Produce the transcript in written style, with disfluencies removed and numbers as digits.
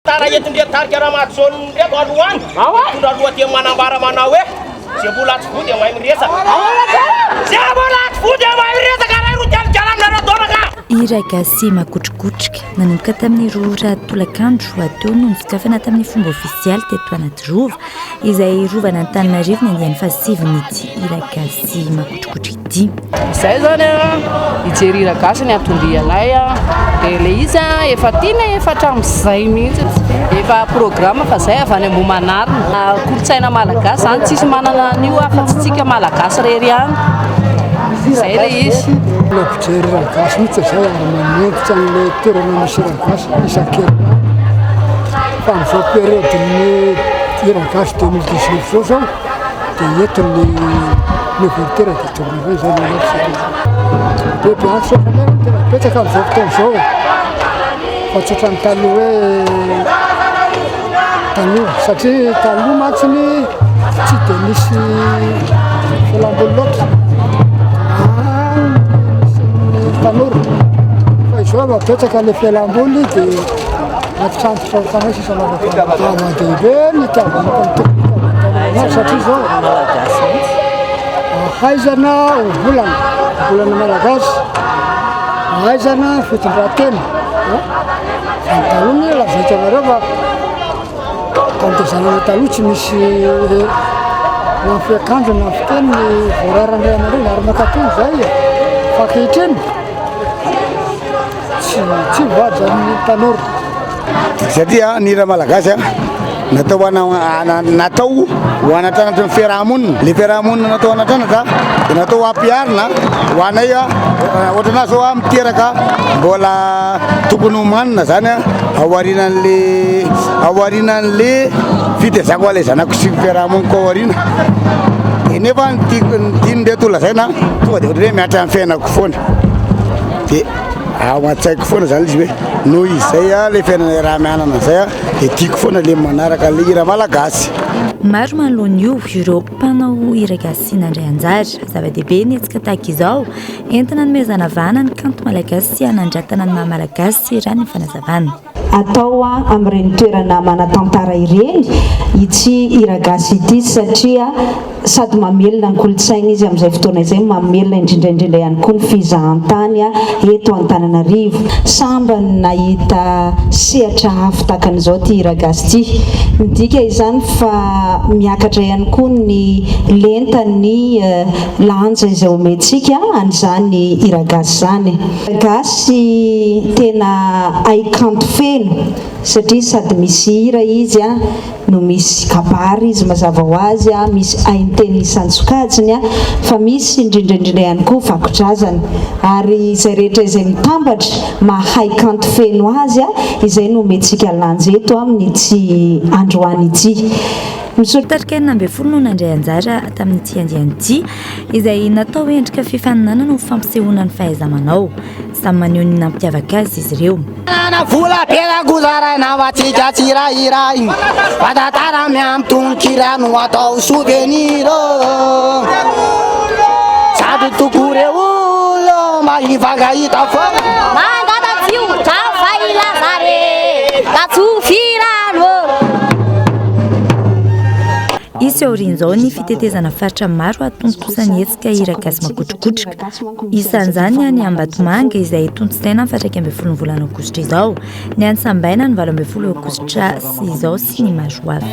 Tara entin'ireto tarika Ramahajaona ireto aloha any, mitondra lohateny manambara manao hoe, Ze mbola tsy voa dia mahay miresaka. Ze mbola tsy voa dia mahay miresaka ray ro telo kala aminareo donaka. Hira gasy makotrokotroka, nanomboka tamin'ny roa ora tolakandro teo no nosokafana tamin'ny fomba ofisialy teto Anatirova, izay rovan'Antananarivo ny andiany fahasivin'ity hira gasy makotrokotroka ity. Izay zany a, hijery hira gasy ny anton-dianay a, dia ilay izy a efa tianay efa hatramin'izay mihitsy, efa programme fa izay avy any Ambohimanarina. Kolontsaina malagasy zany tsisy manana an'io afa-tsy tsika malagasy irery ihany, izay ilay izy. Tena mpijery hira gasy mihitsy izay ary manentitra an'ilay toerana misy hira gasy isan-kerinandro. Fa amin'izao période-n'ny hira gasy 2019 izao zao dia eto ny ny ouverture dia tonga indray izay ny anarana satria bebe antso fa tena betsaka amin'izao fotoana izao fa tsy ohatran'ny taloha hoe taloha satria taloha mantsy ny tsy dia nisy fialamboly loatra ny tanora fa izao efa betsaka ilay fialamboly dia anaty trano fisaorana sisa Zava-dehibe ny itiavan'ny mpanontany satria izao ahaizana ohabolana, ohabolana malagasy, ahaizana fitondran-tena. Ny taloha moa lazaiko anareo fa tamin'ny tezanana taloha tsy misy na ny fiakanjo na ny fiteny voararan'ny ray aman-dreny ary mankatò izay e. Fa ankehitriny tsy tsy voahaja ny tanora. Satria ny hira malagasy natao ho ana natao ho anatranatry ny fiarahamonina. Le fiarahamonina natao hanatranatra dia natao ho ampiharina ho anay ohatranà zao aho miteraka mbola tokony homanina zany aorianan'le aorianan'le fitezako an'le zanako sy ny fiarahamoniko ao aoriana. Dia nefa ny tiako ny tian'ireto lazaina tonga dia ohatran'ny hoe mihatra amin'ny fiainako foana. Dia ao an-tsaiko foana zany izy hoe noho izay a le fiainana iaraha-mianana zay a dia tiako foana le manaraka le hira malagasy. Maro manoloana io ireo mpanao hira gasy nandray anjara. Zava-dehibe ny hetsika tahaka izao, entina hanomezana vahana ny kanto malagasy sy hanandratana ny maha malagasy, raha ny fanazavana. Atao amin'ireny toerana manan-tantara ireny ity hira gasy ity satria Sady mamelona ny kolontsaina izy amin'izay fotoana izay no mamelona indrindra indrindra ihany koa ny fizahantany eto Antananarivo. Sambany nahita sehatra avo tahaka an'izao ity hiragasy ity. Midika izany fa miakatra ihany koa ny lentan'ny lanja izay omentsika an'izany hiragasy izany. Hiragasy tena haikanto feno satria sady misy hira izy no misy kabary izy mazava ho azy a, misy hainteny isan-tsokajiny a, fa misy indrindra indrindra ihany koa vakodrazana. Ary izay rehetra izay mitambatra mahay kanto feno azy a, izay no omentsika lanja eto amin'ity androany ity. Misaotra. Tarika 16 no nandray anjara tamin'ity andiany ity, izay natao endrika fifaninanana ho fampisehoana ny fahaiza-manao. Samy maneho ny nampiavaka azy izy ireo. Manana vola be kozaraina ho antsika tsirairay Fa tantara miampy tononkira no atao souvenir Sady tokoa re olo mba hifankahita foana Mangata-tsiotra fa hilaza re ka tsofy rano ô. Hisy aorian'izao ny fitetezana faritra maro hahatontosa ny hetsika Hira Gasy Makotrokotroka. Isan'izany ny any Ambatomanga izay tontosaina ny faha-11 ny volana aogositra izao, ny any Sambaina ny 18 aogositra izao sy ny maro hafa.